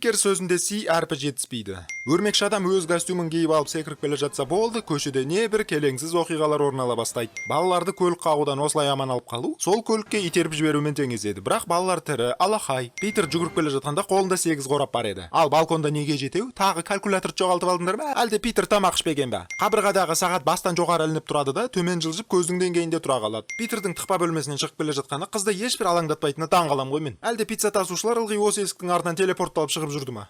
Кликер сөзінде си әрпі жетіспейді. Өрмекші адам өз костюмін киіп алып, секіріп келе жатса болды, көшеде небір келеңсіз оқиғалар орын ала бастайды. Балаларды көлік қағудан осылай аман алып қалу сол көлікке итеріп жіберумен теңеседі. Бірақ балалар тірі, алақай. Питер жүгіріп келе жатқанда қолында сегіз қорап бар еді. Ал балконда неге жетеу? Тағы калькуляторды жоғалтып алдыңдар ма, әлде Питер тамақ ішпеген ба? Қабырғадағы сағат бастан жоғары ілініп тұрады да, төмен жылжып, көздің деңгейінде тұра қалады. Питердің тықпа бөлмесінен шығып келе жатқаны қызды ешбір алаңдатпайтынына таң қаламын ғой мен. Әлде пицца тасушылар ылғи осы есіктің артынан телепортталып шығып жүрді ма?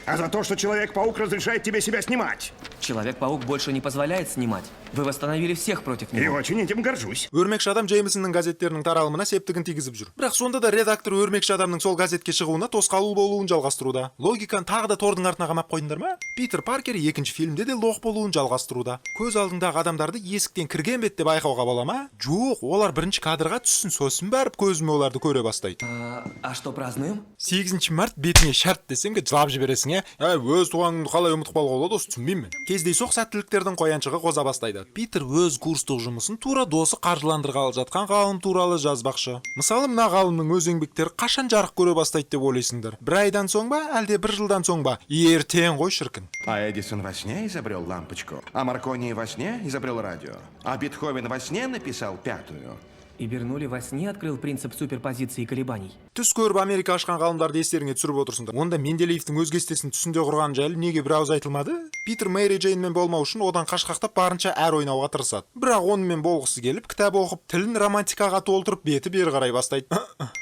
А за то, что Человек-паук разрешает тебе себя снимать. Человек-паук больше не позволяет снимать. Вы восстановили всех против И него. очень этим горжусь. Өрмекші адам Джеймсонның газеттерінің таралымына септігін тигізіп жүр. Бірақ сонда да редактор өрмекші адамның сол газетке шығуына тосқауыл болуын жалғастыруда. Логиканы тағы да тордың артына қамап қойдыңдар ма? Питер Паркер екінші фильмде де лох болуын жалғастыруда. Көз алдыңдағы адамдарды есіктен кірген бетте байқауға бола ма? Жоқ, олар бірінші кадрға түссін, сосын барып көзім оларды көре бастайды. А что празднуем? 8 март бетіңе шарт десең де, жылап жібересің, иә. Әй, өз туған күніңді қалай ұмытып қалуға болады осы, түсінбеймін мен. Кездейсоқ сәттіліктердің қояншығы қоза бастайды. Питер өз курстық жұмысын тура досы қаржыландырғалы жатқан ғалым туралы жазбақшы. Мысалы, мына ғалымның өз еңбектері қашан жарық көре бастайды деп ойлайсыңдар? Бір айдан соң ба, әлде бір жылдан соң ба? Ертең ғой, шіркін. А Эдисон во сне изобрел лампочку, а Маркони во сне изобрел радио, а Бетховен во сне написал пятую. И Бернулли во сне открыл принцип суперпозиции колебаний. Түс көріп Америка ашқан ғалымдарды естеріңе түсіріп отырсыңдар. Онда Менделеевтің өз кестесін түсінде құрғаны жайлы неге бір ауыз айтылмады? Питер Мэри Джейнмен болмау үшін одан қашқақтап, барынша әр ойнауға тырысады. Бірақ онымен болғысы келіп, кітап оқып, тілін романтикаға толтырып, беті бері қарай бастайды.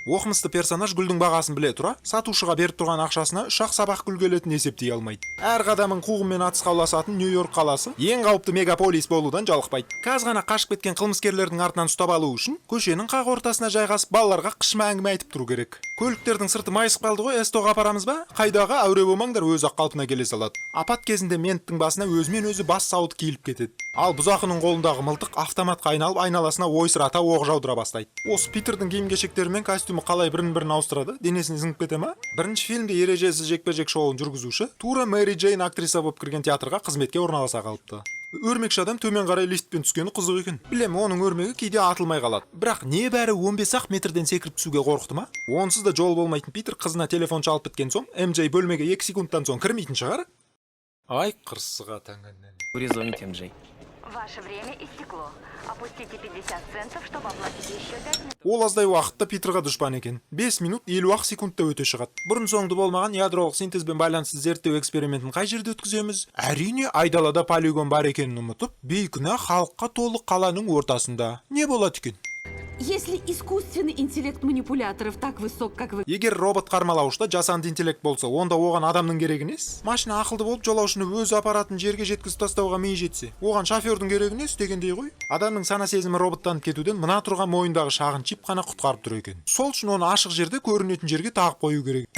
Оқымысты персонаж гүлдің бағасын біле тұра, сатушыға беріп тұрған ақшасына үш-ақ сабақ гүл келетінін есептей алмайды. Әр қадамын қуғынмен атысқа ұласатын Нью Йорк қаласы ең қауіпті мегаполис болудан жалықпайды. Қазір ғана қашып кеткен қылмыскерлердің артынан ұстап алу үшін көшенің қақ ортасына жайғасып, балаларға қышыма әңгіме айтып тұру керек. Көліктердің сырты майысып қалды ғой, СТО-ға апарамыз ба? Қайдағы, әуре болмаңдар, өзі ақ қалпына келе салады. Апат кезінде менттің басына өзімен өзі бас сауыт киіліп кетеді. Ал бұзақының қолындағы мылтық автоматқа айналып, айналасына ойсырата оқ жаудыра бастайды. Осы Питердің киім кешектері мен костюмі қалай бірін бірін ауыстырады? Денесіне сіңіп кете ма? Бірінші фильмде ережесіз жекпе жек шоуын жүргізуші тура Мэри Джейн актриса болып кірген театрға қызметке орналаса қалыпты. Өрмекші адам төмен қарай лифтпен түскені қызық екен. Білем, оның өрмегі кейде атылмай қалады. Бірақ небәрі 15 ақ метрден секіріп түсуге қорықты ма? Онсыз да жол болмайтын Питер қызына телефон шалып біткен соң, МЖ бөлмеге 2 секундтан соң кірмейтін шығар. Ай, қырсыға таңғаннан. Урезонить МД. Ваше время истекло. Опустите 50 центов, чтобы оплатить еще 5 минут. Ол аздай уақытта Питерға дұшпан екен. 5 минут 50 ақ секундта өте шығады. Бұрын соңды болмаған ядролық синтезбен байланысты зерттеу экспериментін қай жерде өткіземіз? Әрине, айдалада полигон бар екенін ұмытып, бейкүнә халыққа толы қаланың ортасында. Не болады екен? Если искусственный интеллект манипуляторов так высок, как вы Егер робот қармалауышта жасанды интеллект болса, онда оған адамның керегі несі? Машина ақылды болып, жолаушыны өзі апаратын жерге жеткізіп тастауға миы жетсе, оған шофердің керегі несі дегендей ғой. Адамның сана сезімі роботтанып кетуден мына тұрған мойындағы шағын чип қана құтқарып тұр екен. Сол үшін оны ашық жерде, көрінетін жерге тағып қою керек.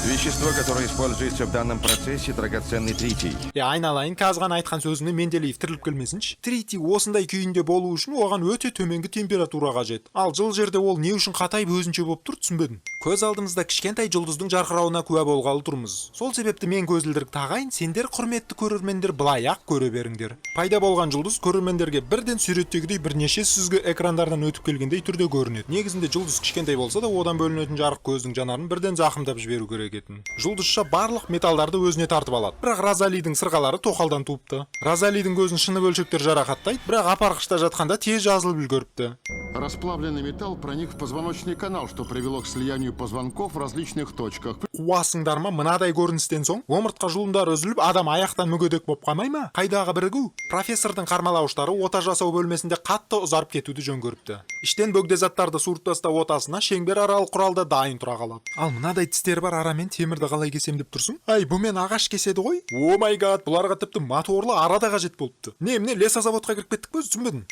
Вещество, которое используется в данном процессе, драгоценный тритий. Е, айналайын, қазір ғана айтқан сөзіңе Менделеев тіріліп келмесінші. Тритий осындай күйінде болу үшін оған өте төменгі температура қажет. Ал жылы жерде ол не үшін қатайып, өзінше болып тұр, түсінбедім. Көз алдымызда кішкентай жұлдыздың жарқырауына куә болғалы тұрмыз. Сол себепті мен көзілдірік тағайын, сендер, құрметті көрермендер, былай ақ көре беріңдер. Пайда болған жұлдыз көрермендерге бірден суреттегідей бірнеше сүзгі экрандардан өтіп келгендей түрде көрінеді. Негізінде жұлдыз кішкентай болса да, одан бөлінетін жарық көздің жанарын бірден зақымдап жіберу керек етін. Жұлдызша барлық металдарды өзіне тартып алады. Бірақ Розалидің сырғалары тоқалдан туыпты. Розалидің көзін шыны бөлшектер жарақаттайды, бірақ апарғышта жатқанда тез жазылып үлгеріпті. Расплавленный металл проник в позвоночный канал, что привело к слиянию позвонков в различных точках. Қуасыңдар ма мынадай көріністен соң? Омыртқа жұлындары үзіліп, адам аяқтан мүгедек болып қалмай ма? Қайдағы бірігу? Профессордың қармалауыштары ота жасау бөлмесінде қатты ұзарып кетуді жөн көріпті. Іштен бөгде заттарды суырып тастау отасына шеңбер аралық құрал да дайын тұра қалады. Ал мынадай тістері бар арамен темірді қалай кесем деп тұрсың? Ай, бұмен ағаш кеседі ғой. О май гад, бұларға тіпті моторлы ара да қажет болыпты. Не, міне, лесозаводқа кіріп кеттік пе, түсінбедім.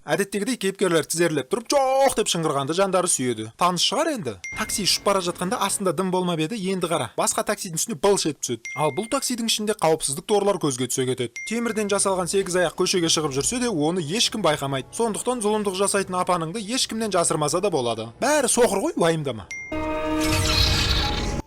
Әдеттегідей кейіпкерлер тізерлеп тұрып, «Жоқ!» деп шыңғырғанды жандары сүйеді. Таныс шығар енді. Такси ұшып бара жатқанда астында дым болмап еді, енді қара, басқа таксидің үстіне былш етіп түседі. Ал бұл таксидің ішінде қауіпсіздік торлар көзге түсе кетеді. Темірден жасалған сегіз аяқ көшеге шығып жүрсе де, оны ешкім байқамайды. Сондықтан зұлымдық жасайтын апаныңды ешкімнен жасырмаса да болады. Бәрі соқыр ғой, уайымдама.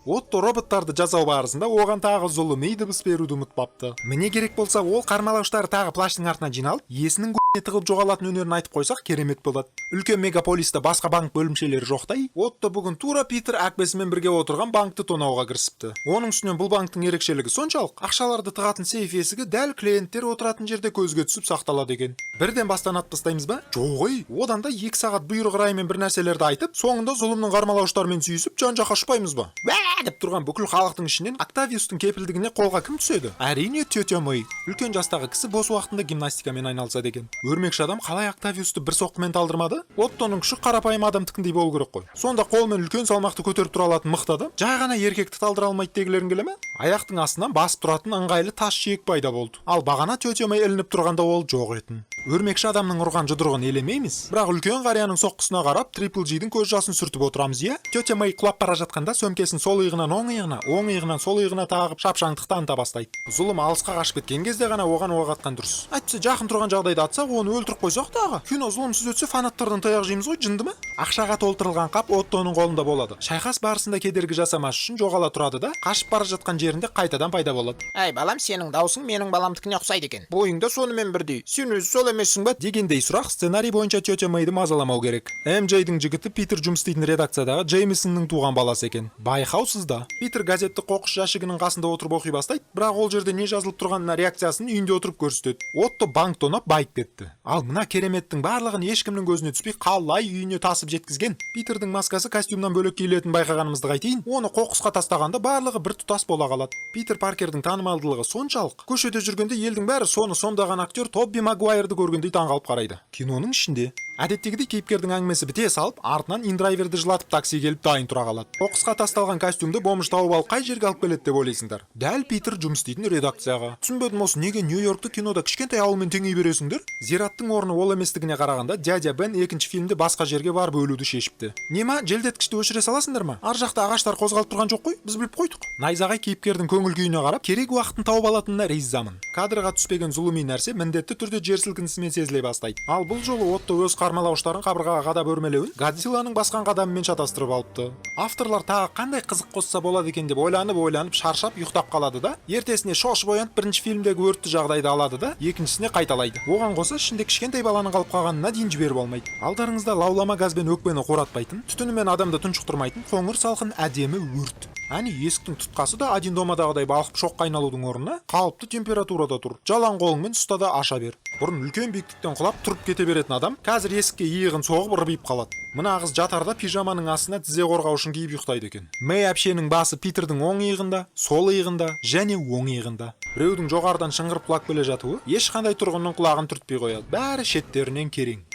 Отто роботтарды жасау барысында оған тағы зұлыми дыбыс беруді ұмытпапты. Міне, керек болса, ол қармалауыштары тағы плащтың артына жиналып, иесінің көтіне тығылып жоғалатын өнерін айтып қойсақ, керемет болады. Үлкен мегаполиста басқа банк бөлімшелері жоқтай, Отто бүгін тура Питер әкпесімен бірге отырған банкті тонауға кірісіпті. Оның үстінен бұл банктың ерекшелігі соншалық, ақшаларды тығатын сейф есігі дәл клиенттер отыратын жерде көзге түсіп сақталады екен. Бірден бастан атып тастаймыз ба? Жоқ ей, одан да 2 сағат бұйрық райымен бір нәрселерді айтып, соңында зұлымның қармалауыштарымен сүйісіп, жан жаққа ұшпаймыз ба? Уә деп тұрған бүкіл халықтың ішінен Октавиустың кепілдігіне қолға кім түседі? Әрине, тетя Мэй. Үлкен жастағы кісі бос уақытында гимнастикамен айналысады екен. Өрмекші адам қалай Октавиусты бір соққымен талдырмады? Оттоның күші қарапайым адамдікіндей болу керек қой. Сонда қолмен үлкен салмақты көтеріп тұра алатын мықты адам жай ғана еркекті талдыра алмайды дегілерің келе ме? Аяқтың астынан басып тұратын ыңғайлы тас жиек пайда болды. Ал бағана тетя Мэй ілініп тұрғанда ол жоқ етін. Өрмекші адамның ұрған жұдырығын елемейміз, бірақ үлкен қарияның соққысына қарап, Трипл Джидің көз жасын сүртіп отырамыз, иә? Тетя Мэй құлап бара жатқанда сөмкесін сол иығынан оң иығына, оң иығынан сол иығына тағып, шапшаңдық таныта бастайды. Зұлым алысқа қашып кеткен кезде ғана оған оқ атқан дұрыс. Әйтпесе жақын тұрған жағдайда атсақ, оны өлтіріп қойсақ, тағы кино зұлымсыз өтсе, фанаттардан таяқ жейміз ғой. Жынды ма? Ақшаға толтырылған қап Оттоның қолында болады. Шайқас барысында кедергі жасамас үшін жоғала тұрады да, қашып бара жатқан жерінде қайтадан пайда болады. Әй, балам, сенің даусың менің баламдікіне ұқсайды екен, бойың да сонымен бірдей. Сен өзі сол емессің ба дегендей сұрақ сценарий бойынша тетя Мэйді мазаламау керек. МЖ-дің жігіті Питер жұмыс істейтін редакциядағы Джеймисонның туған баласы екен. Байқаусызда Питер газетті қоқыс жәшігінің қасында отырып оқи бастайды, бірақ ол жерде не жазылып тұрғанына реакциясын үйінде отырып көрсетеді. Отто банк тонап, байып кетті. Ал мына кереметтің барлығын ешкімнің көзіне түспей қалай үйіне тасып жеткізген? Питердің маскасы костюмнан бөлек киілетінін байқағанымызды қайтейін? Оны қоқысқа тастағанда барлығы бір тұтас бола қалады. Питер Паркердің танымалдылығы соншалық, көшеде жүргенде елдің бәрі соны сомдаған актер Тобби Магуайрды көргендей таңғалып қарайды. Киноның ішінде әдеттегідей кейіпкердің әңгімесі біте салып, артынан индрайверді жылатып такси келіп дайын тұра қалады. Қоқысқа тасталған костюмді бомж тауып алып, қай жерге алып келеді деп ойлайсыңдар? Дәл Питер жұмыс істейтін редакцияға. Түсінбедім, осы неге Нью Йоркты кинода кішкентай ауылмен теңей бересіңдер? Зираттың орны ол еместігіне қарағанда, дядя Бен екінші фильмде басқа жерге барып өлуді шешіпті. Нема, желдеткішті өшіре саласыңдар ма? Ар жақта ағаштар қозғалып тұрған жоқ қой, біз біліп қойдық. Найзағай кейіпкердің көңіл күйіне қарап, керек уақытын тауып алатынына ризамын. Кадрға түспеген зұлыми нәрсе міндетті түрде жер сілкінісімен сезіле бастайды. Ал бұл жолы Отто өз қармалауыштарын қабырғаға қадап өрмелеуін Годзилланың басқан қадамымен шатастырып алыпты. Авторлар тағы қандай қызық қосса болады екен деп ойланып ойланып шаршап ұйықтап қалады да, ертесіне шошып оянып, бірінші фильмдегі өртті жағдайды алады да, екіншісіне қайталайды. Оған қоса ішінде кішкентай баланың қалып қалғанына дейін жіберіп алмайды. Алдарыңызда лаулама газбен өкпені қуратпайтын, түтінімен адамды тұншықтырмайтын қоңыр салқын әдемі өрт. Әне, есіктің тұтқасы да «Один домадағыдай» балқып шоққа айналудың орнына қалыпты температурада тұр. Жалаң қолыңмен ұста да аша бер. Бұрын үлкен биіктіктен құлап, тұрып кете беретін адам қазір есікке иығын соғып, ырбиып қалады. Мына қыз жатарда пижаманың астына тізе қорғаушын киіп ұйықтайды екен. Мэй әпшенің басы Питердің оң иығында, сол иығында және оң иығында. Біреудің жоғарыдан шыңғырып құлап келе жатуы ешқандай тұрғынның құлағын түртпей қояды. Бәрі шеттерінен керең.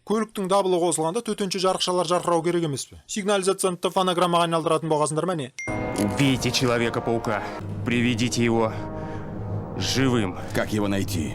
Көліктің дабылы қосылғанда төтенше жарықшалар жарқырау керек емес пе? Сигнализацияны да фонограммаға айналдыратын болғансыңдар ма, не? Убейте Человека-паука. Приведите его живым. Как его найти?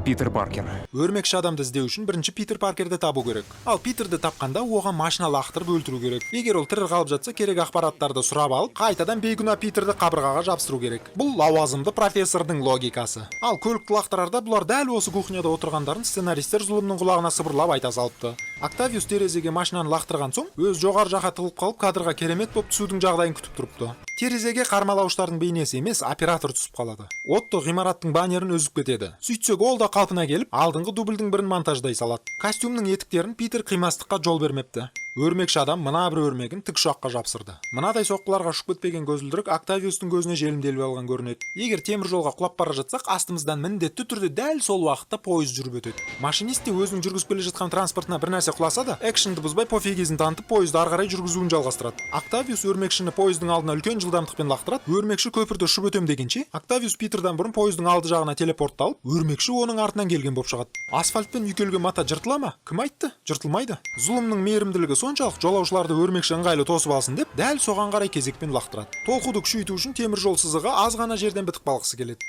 Питер Паркер. Өрмекші адамды іздеу үшін бірінші Питер Паркерді табу керек. Ал Питерді тапқанда оған машина лақтырып өлтіру керек. Егер ол тірі қалып жатса, керек ақпараттарды сұрап алып, қайтадан бейкүнә Питерді қабырғаға жабыстыру керек. Бұл лауазымды профессордың логикасы. Ал көлікті лақтырарда бұлар дәл осы кухняда отырғандарын сценаристер зұлымның құлағына сыбырлап айта салыпты. Октавиус терезеге машинаны лақтырған соң, өз жоғары жаққа тығылып қалып, кадрға керемет болып түсудің жағдайын күтіп тұрыпты. Терезеге қармалауыштардың бейнесі емес, оператор түсіп қалады. Отто ғимараттың баннерін үзіп кетеді. Сөйтсек, ол да қалпына келіп, алдыңғы дубльдің бірін монтаждай салады. Костюмнің етіктерін Питер қимастыққа жол бермепті. Өрмекші адам мына бір өрмегін тікұшаққа жапсырды. Мынадай соққыларға ұшып кетпеген көзілдірік Октавиустың көзіне желімделіп алған көрінеді. Егер темір жолға құлап бара жатсақ, астымыздан міндетті түрде дәл сол уақытта пойыз жүріп өтеді. Машинист те өзінің жүргізіп келе жатқан транспортына бір нәрсе құласа да, экшнді бұзбай, пофигизм танытып, пойызды ары қарай жүргізуін жалғастырады. Октавиус өрмекшіні пойыздың алдына үлкен жылдамдықпен лақтырады. Өрмекші көпірді ұшып өтем дегенше, Октавиус Питердан бұрын пойыздың алды жағына телепортталып, өрмекші оның артынан келген болып шығады. Асфальтпен үйкелген мата жыртыла ма? Кім айтты? Жыртылмайды. Зұлымның мейірімділігі соншалық, жолаушыларды өрмекші ыңғайлы тосып алсын деп, дәл соған қарай кезекпен лақтырады. Толқуды күшейту үшін темір жол сызығы аз ғана жерден бітіп қалғысы келеді.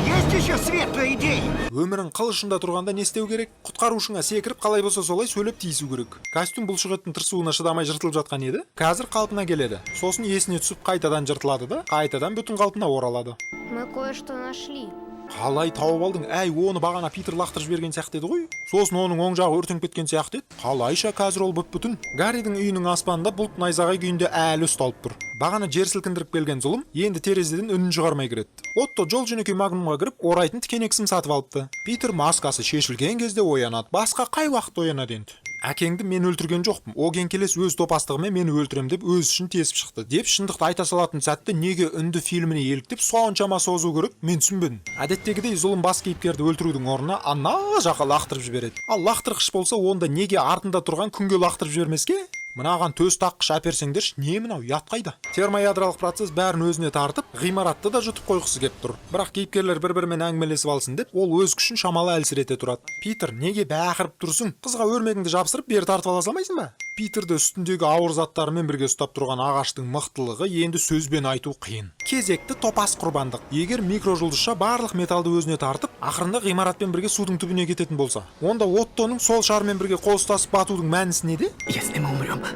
Есть еще светлые идеи? Өмірің қыл ұшында тұрғанда не істеу керек? Құтқарушыңа секіріп, қалай болса солай сөйлеп тиісу керек. Костюм бұлшықеттің тырысуына шыдамай жыртылып жатқан еді, қазір қалпына келеді. Сосын есіне түсіп, қайтадан жыртылады да, қайтадан бүтін қалпына оралады. Мы кое-что нашли. Қалай тауып алдың? Әй, оны бағана Питер лақтырып жіберген сияқты еді ғой. Сосын оның оң жағы өртеніп кеткен сияқты еді. Қалайша қазір ол бүп-бүтін? Гарридің үйінің аспанында бұлт найзағай күйінде әлі ұсталып тұр. Бағана жер сілкіндіріп келген зұлым енді терезеден үнін шығармай кіреді. Отто жол жөнекей Магнумға кіріп, орайтын тікенек сым сатып алыпты. Питер маскасы шешілген кезде оянады. Басқа қай уақытта оянады енді? Әкеңді мен өлтірген жоқпын, о кеңкелес өз топастығымен мені өлтірем деп өз ішін тесіп шықты деп шындықты айта салатын сәтті неге үнді фильміне еліктеп соншама созу керек, мен түсінбедім. Әдеттегідей, зұлым бас кейіпкерді өлтірудің орнына ана жаққа лақтырып жібереді. Ал лақтырғыш болса, онда неге артында тұрған күнге лақтырып жібермеске? Мынаған төс таққыш әперсеңдерші, не мынау, ұят қайда? Термоядролық процесс бәрін өзіне тартып, ғимаратты да жұтып қойғысы кеп тұр. Бірақ кейіпкерлер бір бірімен әңгімелесіп алсын деп, ол өз күшін шамалы әлсірете тұрады. Питер, неге бақырып тұрсың? Қызға өрмегіңді жабыстырып, бері тартып ала салмайсың ба? Питерді үстіндегі ауыр заттарымен бірге ұстап тұрған ағаштың мықтылығы енді сөзбен айту қиын. Кезекті топас құрбандық. Егер микрожұлдызша барлық металды өзіне тартып, ақырында ғимаратпен бірге судың түбіне кететін болса, онда Оттоның сол шармен бірге қол ұстасып батудың мәнісі неде? Если мы умрем,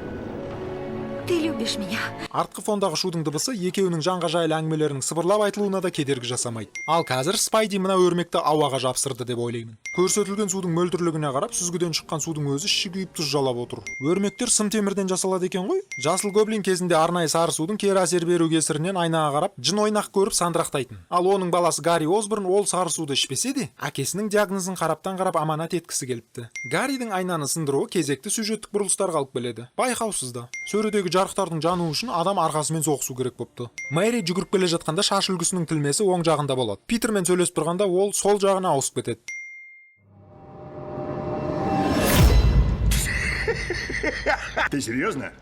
Ты любишь меня. Артқы фондағы шудың дыбысы екеуінің жанға жайлы әңгімелерінің сыбырлап айтылуына да кедергі жасамайды. Ал қазір Спайди мына өрмекті ауаға жапсырды деп ойлаймын. Көрсетілген судың мөлдірлігіне қарап, сүзгіден шыққан судың өзі іші күйіп, тұз жалап отыр. Өрмектер сым темірден жасалады екен ғой. Жасыл гоблин кезінде арнайы сары судың кері әсер беру кесірінен айнаға қарап, жын ойнақ көріп сандырақтайтын. Ал оның баласы Гарри Осборн ол сары суды ішпесе де, әкесінің диагнозын қараптан қарап аманат еткісі келіпті. Гарридің айнаны сындыруы кезекті сюжеттік бұрылыстарға алып келеді. Байқаусызда сөредегі жарықтардың жануы үшін адам арқасымен соғысу керек болыпты. Мэри жүгіріп келе жатқанда шаш үлгісінің тілмесі оң жағында болады. Питермен сөйлесіп тұрғанда ол сол жағына ауысып кетеді. Ты серьезно?